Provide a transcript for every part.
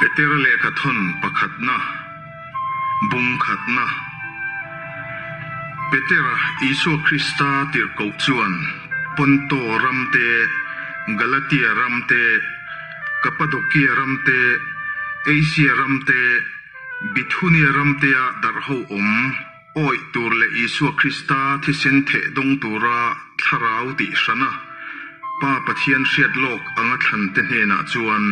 Petera lehkhathawn pakhatna, bung khatna. Petera, Isua Krista tirhkoh chuan Ponto ram te, Galatia ram te, Kapadokia ram te, Asia ram te, Bithunia ram tea darh ho awm awih tur leh Isua Krista thisen theh dawng tura thlarau tih hrana Pa Pathian hriat lawk anga thlante hnenah chuan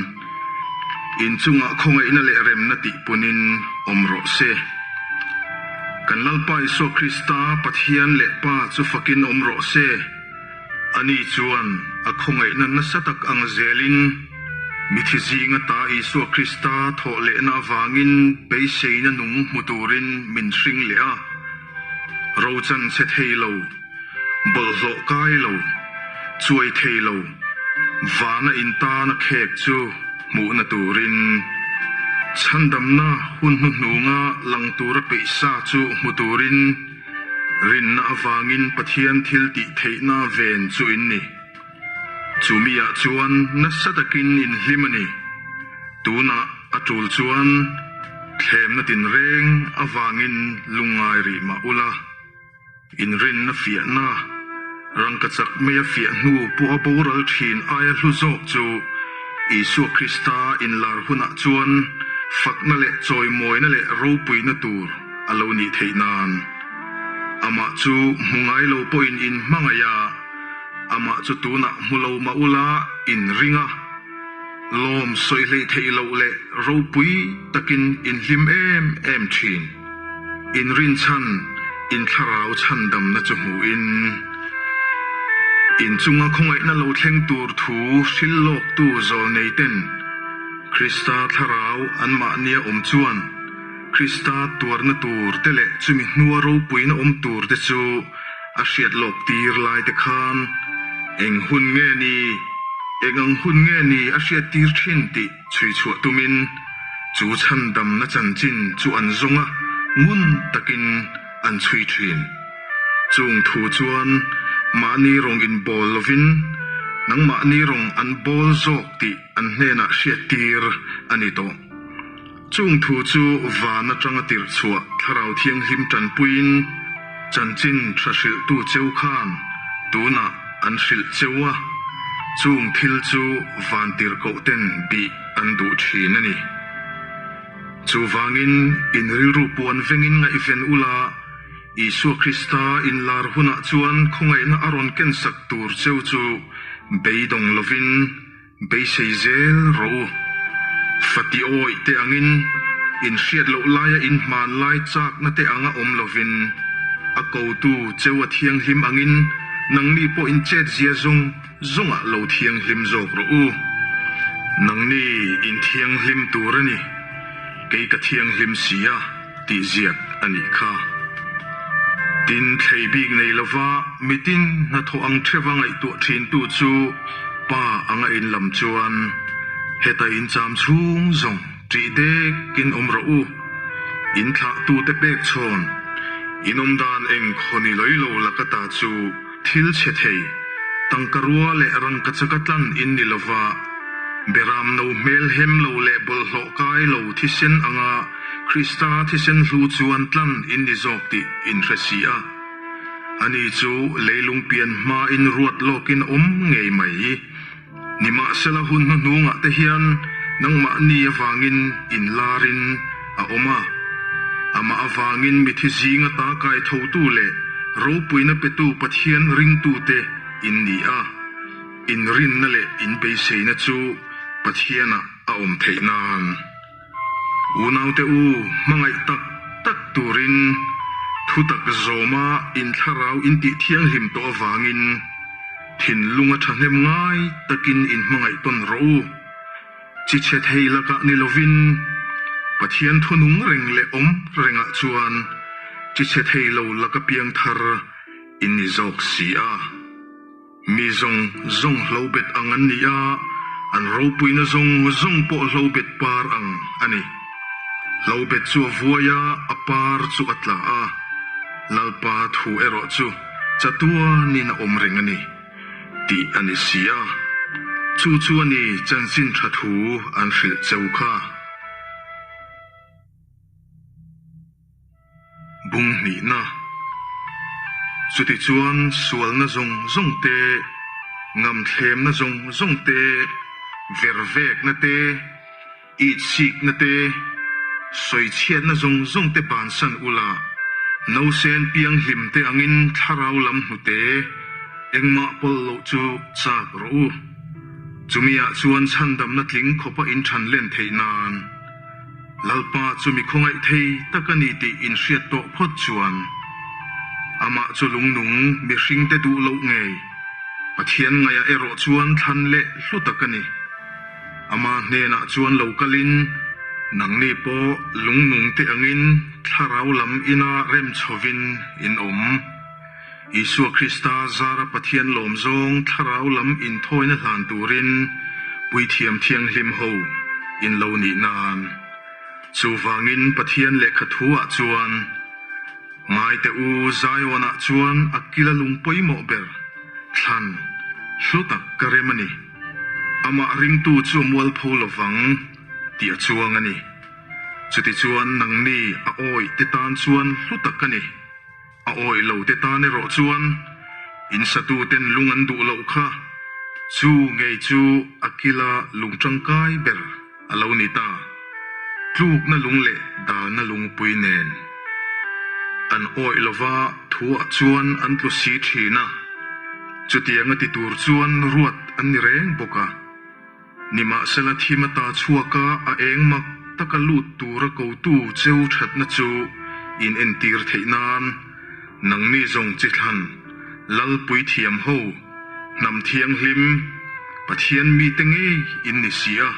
inchungah khawngaihna leh remna tih punin awm rawh se. Kan Lalpa Isua Krista Pathian leh Pa chu fakin awm rawh se. Ani chuan a khawngaihna nasa tak ang zelin mithi zinga ta Isua Krista thawh lehna avangin beiseina nung hmu turin min hring leh a. Rochan chhe thei lo, bawlhhlawh kai lo, chuai thei lo, vana intana khek chu hmuhna turin chhandamna hun hnuhnunga lang tura peih sa chu hmu turin Rinna avangin Pathian thil tih theihna ven chu in ni. Chu miah chuan nasa takin in hlim a ni. Tunah a tul chuan thlemna tinreng avangin lungngai rih mah ula. Inrinna fiahna, rangkachak meia fiah hnu pawh a boral thin aia hlu zawk chu Isua Krista inlar hunah chuan fakna leh chawimawina leh ropuina tur a lo nih theih nan. Amah chu hmu ngai lo pawhin in hmangaih a, amah chu tunah hmu lo mah ula in ring a. Lawm sawi hleih theih loh leh ropui takin in hlim em em thin. In rinchhan, in thlarau chhandamna chu hmuhin, in chunga khawngaihna lo thleng tur thu hrilh lawktu zawlneiten Krista thlarau anmahnia awm chuan, Krista tuarna tur te leh chumi hnua ropuina awm tur te chu a hriat lawk tir lai te khan eng hun nge ni, eng ang hun nge ni a hriat tir thin tih chhui chhuah tumin chu chhandamna chanchin chu an zawng a, ngun takin an chhui thin. Chung thu chuan mahni rawng inbawl lovin nangmahni rawng an bawl zawk tih an hnenah hriat tir a ni tawh. Chung thu chu van atanga tirh chhuah Thlarau Thianghlim tanpuiin chanchin tha hrilhtu cheu khan tunah an hrilh cheu a, chung thil chu van tirhkoh ten bih an duh thin a ni. Chuvangin in rilru puan vengin ngaihven ula, Isua Krista inlar hunah chuan khawngaihna a rawn kensak tur cheu chu beidawng lovin, Beisei zel rawh u. Fati awih te angin, in hriat loh laia in hman lai chakna te anga awm lovin, a kotu cheu a thianghlim angin nangni pawh in chet zia zawng zawngah lo thianghlim zawk rawh u. Nangni in thianghlim tur a ni, kei ka thianghlim si a, tih ziak a nih kha. Tin, thlei bik nei lova mitin hnathawh ang theuha ngaihtuah thintu chu pa anga inlam chuan heta incham chhung zawng ṭih dekin awm rawh u. In thlahtute pek chhawn, in awmdan eng khaw ni lawih lo laka ta chu thil chhe thei, tangka rua leh rangkachaka tlan in ni lova, beram no hmel hem lo leh bawlhhlawh kai lo thisen anga Krista thisen hlu chuan tlan in ni zawk tih in hre si a. Ani chu leilung pian hmain ruat lawkin awm ngei mai. Nimahsela hun hnuhnungah te hian nangmahni avangin inlarin a awm a. Amah avangin mithi zinga ta kai thotu leh ropuina petu Pathian ringtute in ni a. Inrinna leh inbeiseina chu Pathianah a awm theih nan. Unaute u, hmangaih tak tak turin thutak zawma in thlarau in tih thianghlim tawh avangin thinlung a thahnem ngai takin in hmangaih tawn rawh u. Chi chhe thei lakah ni lovin Pathian thunung reng leh awm rengah chuan chi chhe thei lo laka piang thar in ni zawk si a. Mi zawng zawng hlo bet ang an ni a, an ropuina zawng zawng pawh hlo bet par ang a ni. Hlo bet chu a vuai a, a par chu a tla a, Lalpa thu erawh chu chatuanin a awm reng a ni, tih a ni si a. Chu chu a ni chanchin tha thu an hrilh cheu kha. Bung hnihna. Chutichuan sualna zawng zawng te, ngamthlemna zawng zawng te, vervekna te, Itsikna te, sawichhiatna zawng zawng te bansan ula, nausen pianghlim te angin thlarau lam hnute engmah pawlh loh chu chak rawh u. Chumiah chuan chhandamna tling khawpa inthan len theih nan Lalpa chu mi khawngaih thei tak a ni tih inhriat tawh phawt chuan amah chu lungnung mihringte duh loh ngei Pathian ngaihah erawh chuan thlan leh hlu tak a ni. Ama hnenah chuan lo kalin, Nangni pawh lungnung te angin thlarau lam ina rem chhovin in awm. Isua Krista zara Pathian lawm zawng thlarau lam inthawina hlan turin Puithiam Thianghlim ho in lo nih nan. Chuvangin Pathian lehkha thu-ah chuan, Ngaite u, Zion-ah chuan a kila lung pawimawh ber, thlan, hlu tak ka rem a ni. Amah ringtu chu a mualpho lo vang tih a chuang a ni. Chutichuan nangni a awih te tan chuan hlu tak a ni. A awih lo te tan erawh chuan in satuten lung an duh loh kha chu ngei chu a kila lung tangkai ber a lo ni ta. Tlukna lung leh dalna lungpui nen an awih lova thuah chuan an tlu si thin a, chutianga ti tur chuan ruat an ni reng bawk a. Nimahsela thim ata chhuaka a eng mak taka lut tura kotu cheu thatna chu in entir theih nan nangni zawng chi thlan Lalpui thiam ho, hnam thianghlim, Pathian mite ngei in ni si a.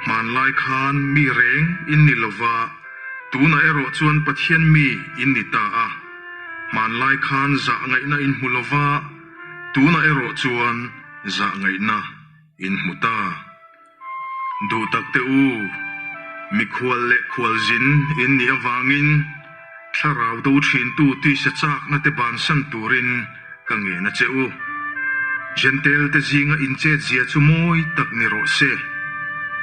Hmanlai khan mi reng in ni lova, tunah erawh chuan Pathian mi in ni ta a. Hmanlai khan zah ngaihna in hmu lova, tunah erawh chuan zah ngaihna in hmu ta. Duh tak te u, mikhual leh khualzin in nih avangin thlarau do thintu tisa chakna te bansan turin ka ngen a che u. Jentail te zinga inchet zia chu mawi tak ni rawh se.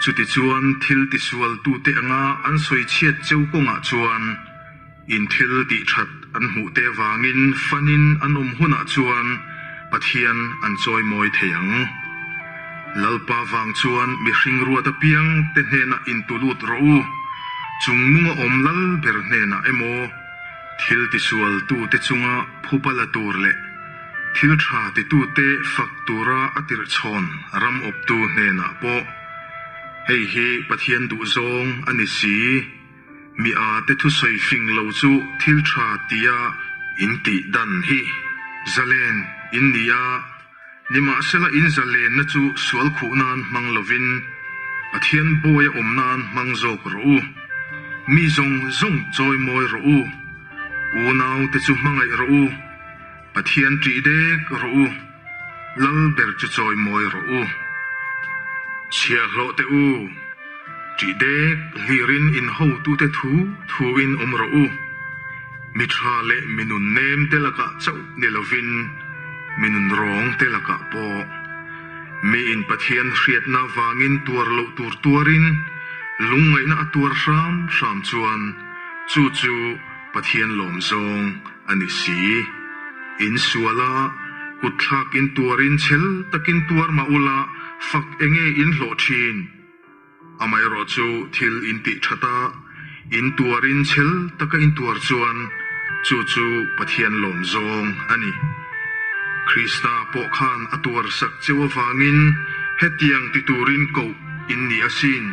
Chutichuan thil tisual tute anga an sawi chhiat cheu kawngah chuan in thil tih that an hmuh te vangin fanin an awm hunah chuan Pathian an chawi mawi thei ang. Lalpa vang chuan mihring ruat apiang te hnenah intulut rawh u, chung nunga awm lal ber hnenah emaw, Thil tisualtute chunga phupa la tur leh thil tha titute fak tura a tirhchhawn ram awptu hnenah pawh hei hi Pathian duhzawng a ni si. Mi a te thusawi fing lo chu thil tha tia in tih dan hi zalen in ni a. Nimahsela in zalenna chu sual khuh nan hmang lovin Pathian bawi a awm nan hmang zawk rawh u. Mi zawng zawng chawi mawi rawh u. Unaute chu hmangaih rawh u. Pathian ṭih dek rawh u. Lal ber chu chawi mawi rawh u. Chhiahhlawh teh u. Ṭih dek hlirin in hotute thu thuin awm rawh u. Mi ṭha leh mi nun nem te lakah chauh ni lovin mi nun rawng te lakah pawh. Miin Pathian hriatna vangin tuar loh tur tuarin lungngaihna a tuar hram hram chuan chu chu Pathian lawm zawng a ni si. In suala kutthlak in tuarin chhel takin tuar mah ula fak enge in hlawh ṭhin? Amaherawh chu thil in tih that a, in tuarin chhel taka in tuar chuan chu chu Pathian lawm zawng a ni. Krista pawh khan a tuar sak cheu avangin hetiang ti turin koh in ni asin.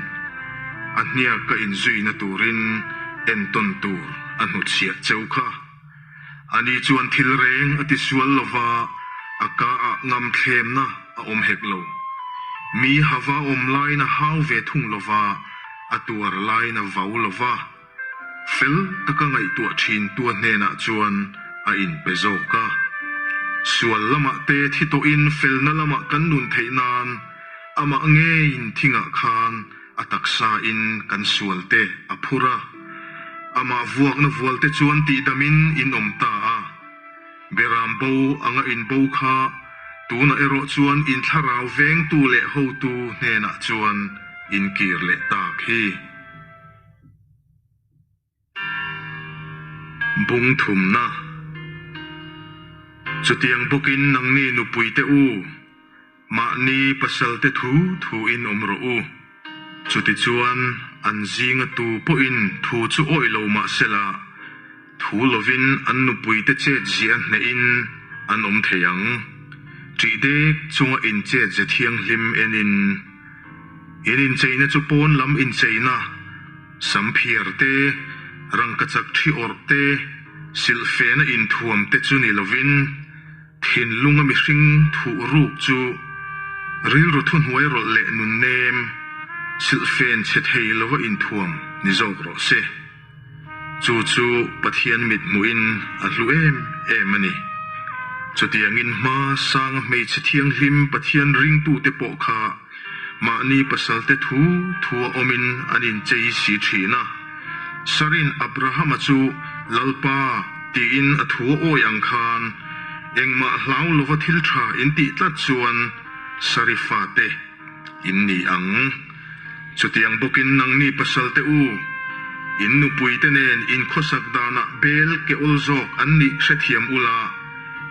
A hniak ka inzuina turin entawn tur a hnutchhiah cheu kha. Ani chuan thil reng a ti sual lo va, a ka ah ngam thlemna a awm hek lo. Mi hava awm laiin a hau ve thung lo va, a tuar laiin a vau lo va. Fel taka ngaihtuah thin tua hnenah chuan a inpe zawk a. Sual lamah te thi tawhin felna lamah kan nun theih nan amah ngeiin thingah khan A taksa in kan sual te a phur a, amah vuakna vual te chuan tihdamin in awm ta a. Beram bo anga in bo kha tunah erawh chuan in thlarau vengtu leh hotu hnenah chuan in kir leh tak hi. Bung thumna. Chutiang bawkin nangni nupuite u, mahni pasalte thu thuin awm rawh u. Chutichuan an zinga tu pawhin thu chu awih lo mah sela, thu lovin an nupuite chet ziah hnehin an awm thei ang. Ṭih dek chunga inchet ze thianghlim enin, in incheina chu pawn lam incheina, sam phiar te, rangkachak ṭhi awrh te, silhfena inthuam te chu ni lovin, Thinlunga mihring thuh ruk chu rilru thuhnuai rawlh leh nun nem, silhfen chhe thei lova inthuam ni zawk rawh se. Chu chu Pathian mit hmuhin a hlu em em a ni. Chutiangin hma sanga hmeichhe thianghlim Pathian ringtute pawh kha mahni pasalte thu thua awmin an inchei si thin a. Sarin Abrahama chu Lalpa tiin a thu a awi ang khan engmah hlau lova thil tha in tih tlat chuan Sari fate in ni ang. Chutiang bawkin nangni pasalte u, in nupuite nen in khawsak danah bel ke awl zawk an nih hrethiam ula,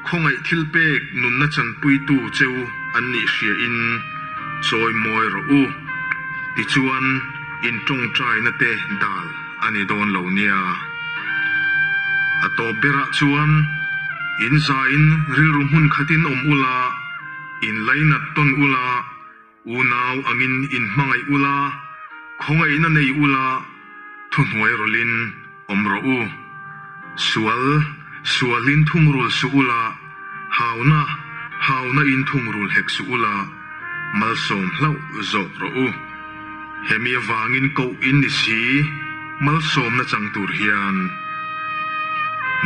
Khawngaih thil pek nunna chanpuitu cheu an nih hria in chawi mawi rawh u. Tichuan in tawngtaina te dal a ni dawn lo nia. A tawp berah chuan in zain rilru hmun khatin awm ula, in lainat tawn ula, Unau angin inhmangaih ula, khawngaihna nei ula, thuhnuai rawlhin awm rawh u. Sual, sualin thungrul suh ula, hauna, hauna in thungrul hek suh ula, malsawm hlauh zawk rawh u. Hemi avangin koh in ni si, malsawmna chang tur hian.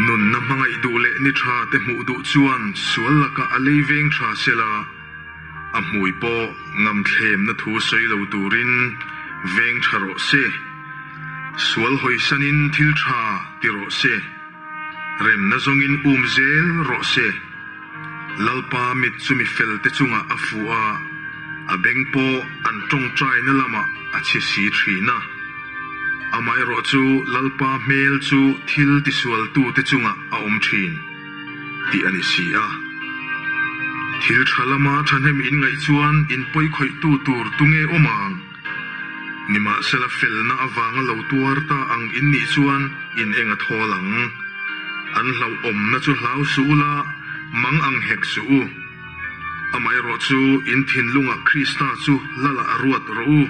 Nunna hmangaih duh leh ni tha te hmuh duh chuan sual lakah a lei veng tha sela, A hmui pawh ngamthlemna thu sawi lo turin veng tha rawh se. Sual hawisanin thil tha ti rawh se. Remna zawngin um zel rawh se. Lalpa mit chu mi felte chungah a fuh a, a beng pawh an tawngtaina lamah a chhe si thin a. Amaherawh chu Lalpa hmel chu thil tisualtute chungah a awm thin. Tih a ni si a. Thil tha lama thahnem in ngaih chuan in pawi khawihtu tur tunge awm ang? Nimahsela felna avanga lo tuar ta ang in nih chuan in eng a thawl ang. An hlauhawmna chu hlau suh ula, mang ang hek suh u. Amaherawh chu in thinlungah Krista chu Lala a ruat rawh u.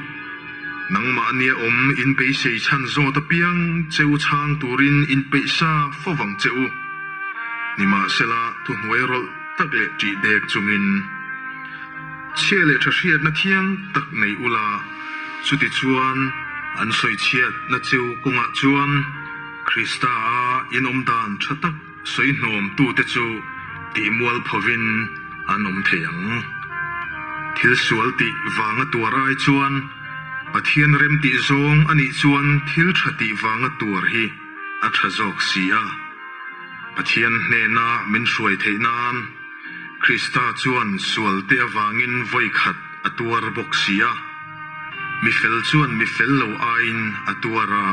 Nangmahnia awm in beisei chhan zawt apiang che u chhang turin in peih sa fo vang che u. Nimahsela thuhnuai rawlh tak leh ṭih dek chungin chhia leh ṭha hriatna thiang tak nei ula, chutichuan an sawi chhiatna cheu kawngah chuan Krista-a inawm dan ṭha tak sawi hnawmtute chu tihmual phovin an awm thei ang. Thil sual tih vanga tuar ai chuan Pathian remtih zawng a nih chuan thil ṭha tih vanga tuar hi a ṭha zawk si a. Pathian hnena min hruai theih nan Krista chuan sualte avangin vawi khat a tuar bawk si a. Mi fel chuan mi fel lo aiin a tuar a,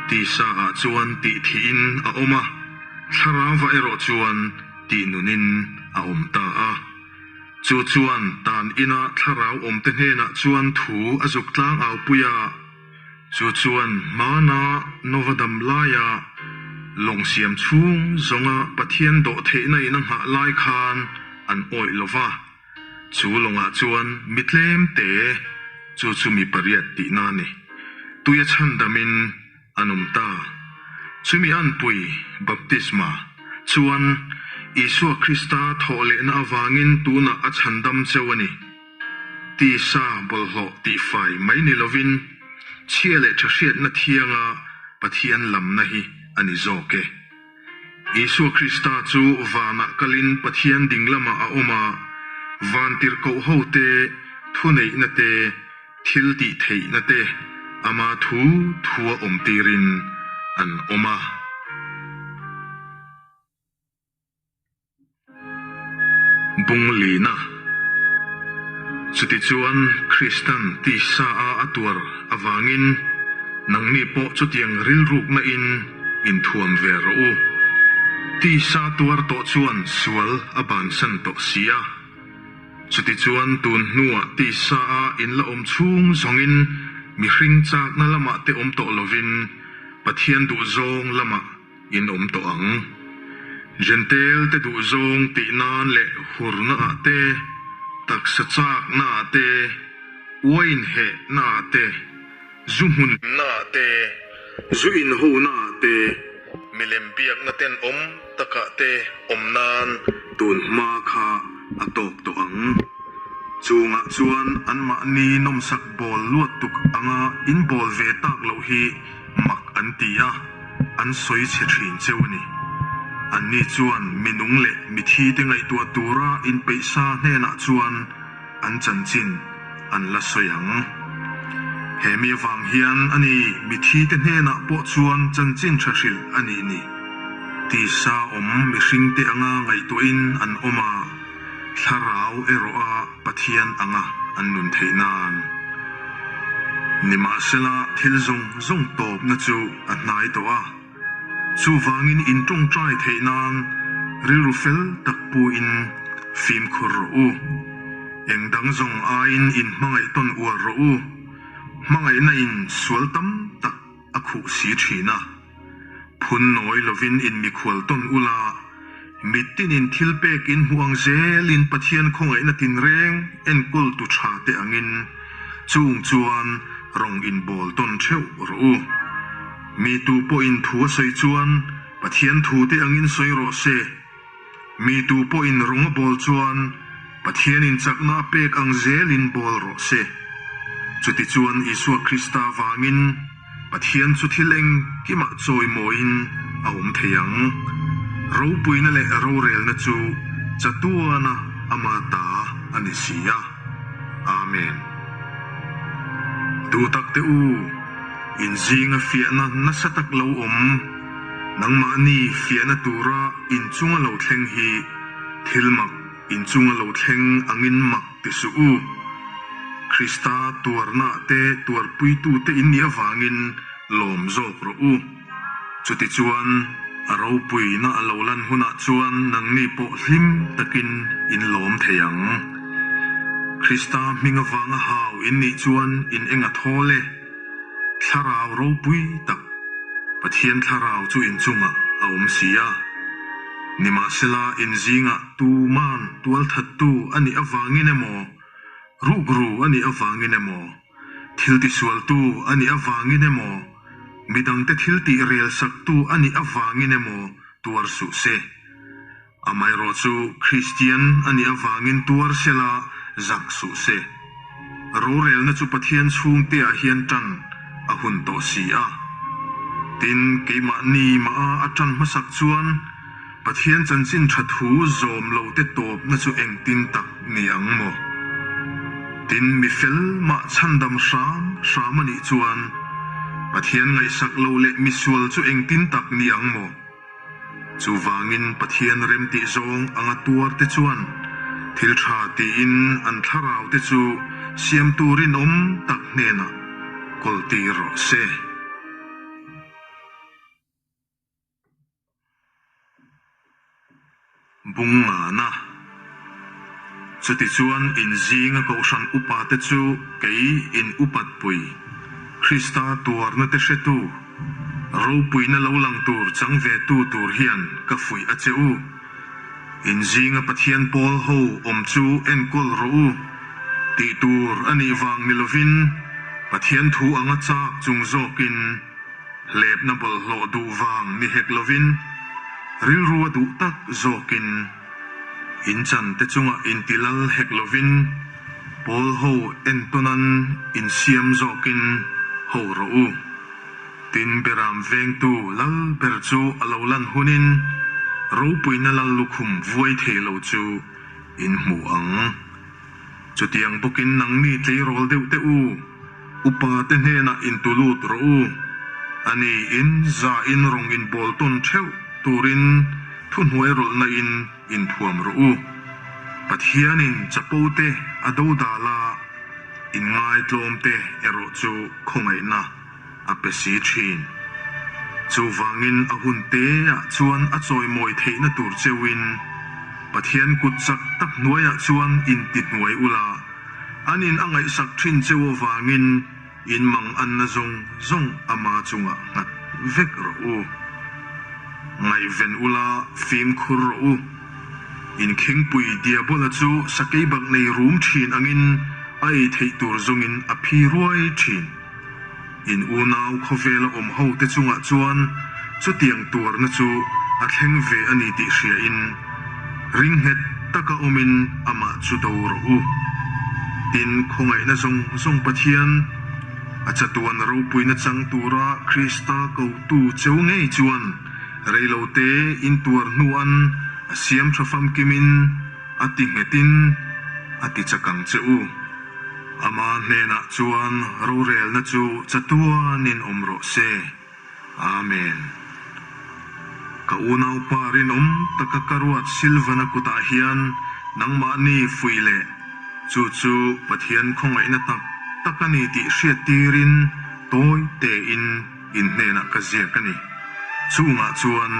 tisa ah chuan tih thihin a awm a, thlarauva erawh chuan tih nunin a awm ta a. Chu chuan tan ina thlarau awmte hnenah chuan thu a zuk tlang au pui a. Chu chuan hmana Nova dam laia lawng siam chhung zawnga Pathian dawh theihna in a nghah lai khan an awih lo va. Chu lawngah chuan mi tlem te, chu chu mi pariat tihna a ni, tuia chhandamin an awm ta. Chumi anpui, baptisma, chuan Isua Krista thawhlehna avangin tunah a chhandam cheu a ni. Tisa bawlhhlawh tihfai mai ni lovin chhia leh tha hriatna thianga Pathian lamna hi a ni zawk e. Isua Krista chu vanah kalin Pathian ding lamah a awm a, vantirhkoh hote thuneihna te, thil tih theihna te ama thu thua awm tirin an awm a. Bunglina. Chutichuan Kristan tisa a a tuar avangin nangni pawh chutiang rilrukna in inthuam ve rawh u. Tisa tuar tawh chuan sual a bansan tawh si a. Chutichuan tun hnuah tisa a in la awm chhung zawngin mihring chakna lamah te awm tawh lovin Pathian duhzawng lamah in awm tawh ang. Jentail te duhzawng tih nan leh hurna ah te, taksa chakna ah te, uain hehna ah te, zu hmun na ah te, zu in ho na ah te, milem biakna ten awm takah te awm nan tun hma kha a tawk tawh ang. Chungah chuan anmahni nawmsak bawl luat tuk anga in bawl ve tak loh hi mak an ti a, an sawi chhe thin cheu a ni. Anni chuan mi nung leh mi thi te ngaihtuah tura inpeihsa hnenah chuan an chanchin an la sawi ang. He mi avang hian a ni mi thi te hnenah pawh chuan chanchin tha hrilh a nih ni. Tisa awm mihringte anga ngaihtuahin an awm a. Thlarau erawh a Pathian anga an nun theih nan. Nimahsela thil zawng zawng tawpna chu a hnai tawh a, chuvangin in tawngtai theih nan rilru fel tak puin fimkhur rawh u. Eng dang zawng aiin in hmangaih tawn uar rawh u, hmangaihna in sual tam tak a khuh si thin a. Phun nawi lovin in mikhual tawn ula, mitinin thil pek in hmuh ang zelin Pathian khawngaihna tinreng enkawl tu tha te angin chung chuan rawng in bawl tawn theuh rawh u. Mi tu pawhin thu a sawi chuan Pathian thu te angin sawi rawh se. Mi tu pawhin rawng a bawl chuan Pathianin chakna a pek ang zelin bawl rawh se. Chutichuan Isua Krista vangin Pathian chu thil engkimah chawimawiin a awm thei ang. Ropuina leh rorelna chu chatuana ama ta a ni si a. Amen. Duhtakte u, in zinga fiahna nasa tak lo awm, nangmahni fiahna tura in chunga lo thleng hi thil mak in chunga lo thleng angin mak ti suh u. Krista tuarna te tuarpuitute in nih avangin lawm zawk rawh u. Chutichuan, a ropuina a lo lan hunah chuan nangni pawh hlim takin in lawm thei ang. Krista hming avanga hau in nih chuan in eng a thawl e. Thlarau ropui tak, Pathian thlarau chu in chungah a awm si a. Nimahsela in zingah tuman tualthattu a nih avangin emaw, rukru a nih avangin emaw, thil tisualtu a nih avangin emaw, midangte thil tih relsaktu a nih avangin emaw tuar suh se. Amaherawh chu Kristian a nih avangin tuar sela zak suh se. Rorelna chu Pathian chhungteah hian tan a hun tawh si a. Tin, keimahni maha a tan hmasak chuan Pathian chanchin tha thu zawm lote tawpna chu engtin tak ni ang maw? Tin, mi fel mah chhandam hram hram a nih chuan Pathian ngaihsak lo leh misual chu engtin tak ni ang maw? Chuvangin Pathian remtih zawng anga tuar te chuan thil tha tiin an thlarau te chu siamtu rinawm tak hnenah kawltir rawh se. Bungngana. Chutichuan in zinga kohhran upate chu kei in upat pui, Krista tuarna te hretu, ropuina lo lang tur chang ve tu tur hian ka fuih a che u. In zinga Pathian pawl ho awm chu enkawl rawh u, tih tur a nih vang ni lovin Pathian thu anga chak chung zawkin, Hlepna bawlhhlawh duh vang ni hek lovin rilru a duh tak zawkin in chan te chungah inti lal hek lovin pawl ho entawnan insiam zawkin ho rawh u. Tin Beram vengtu lal ber chu a lo lan hunin ropuina lal lukhum vuai thei lo chu in hmu ang. Chutiang bawkin nangni tleirawl deuh teh u, upa te hnenah intu lut rawh u. A ni, in za in rawng inbawl tawn theuh turin thuhnuai rawlhna in inthuam rawh u. Pathianin chapo te a dodal a, inngaitlawm te erawh chu khawngaihna a pe si thin. Chuvangin a hun teah chuan a chawimawi theihna tur cheuin Pathian kut chak tak hnuaiah chuan intihnuai ula, anin a ngaihsak thin cheu avangin In mang anna zawng zawng ama chungah nghat vek rawh u. Ngaihven ula fimkhur rawh u. In khingpui Diabola chu sakeibak nei rum thin angin a ei theih tur zawngin a phi ruai thin. In unau khawvela awm ho te chungah chuan chutiang tuarna chu a thleng ve a ni tih hriain ring nghet taka awmin amah chu do rawh u. Tin, khawngaihna zawng zawng Pathian, a chatuan ropuina chang tura Krista kotu cheu ngei chuan reilote intuar hnuan a siam tha famkimin a ti nghetin a ti chak ang che u. Ama hnenah chuan rorelna chu chatuanin awm rawh se. Amen. Ka unaupa rinawm taka ka ruat Silvana kutah hian nangmahni fuih leh chu chu Pathian khawngaihna tak tak a ni tih hriat tirin tawi tein in hnenah ka ziak a ni. Chungah chuan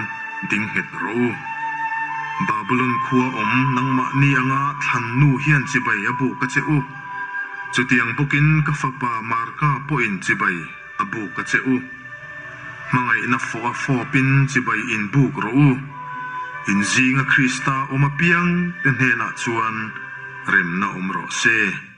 ding nghet rawh u. Babulon khua awm nangmahni anga thlan nu hian chibai a buk a che u. Chutiang bawkin ka fapa Marka pawhin chibai a buk a che u. Hmangaihna fawh a fawpin chibai in buk rawh u. In zinga Krista awm apiang te hnenah chuan remna awm rawh se.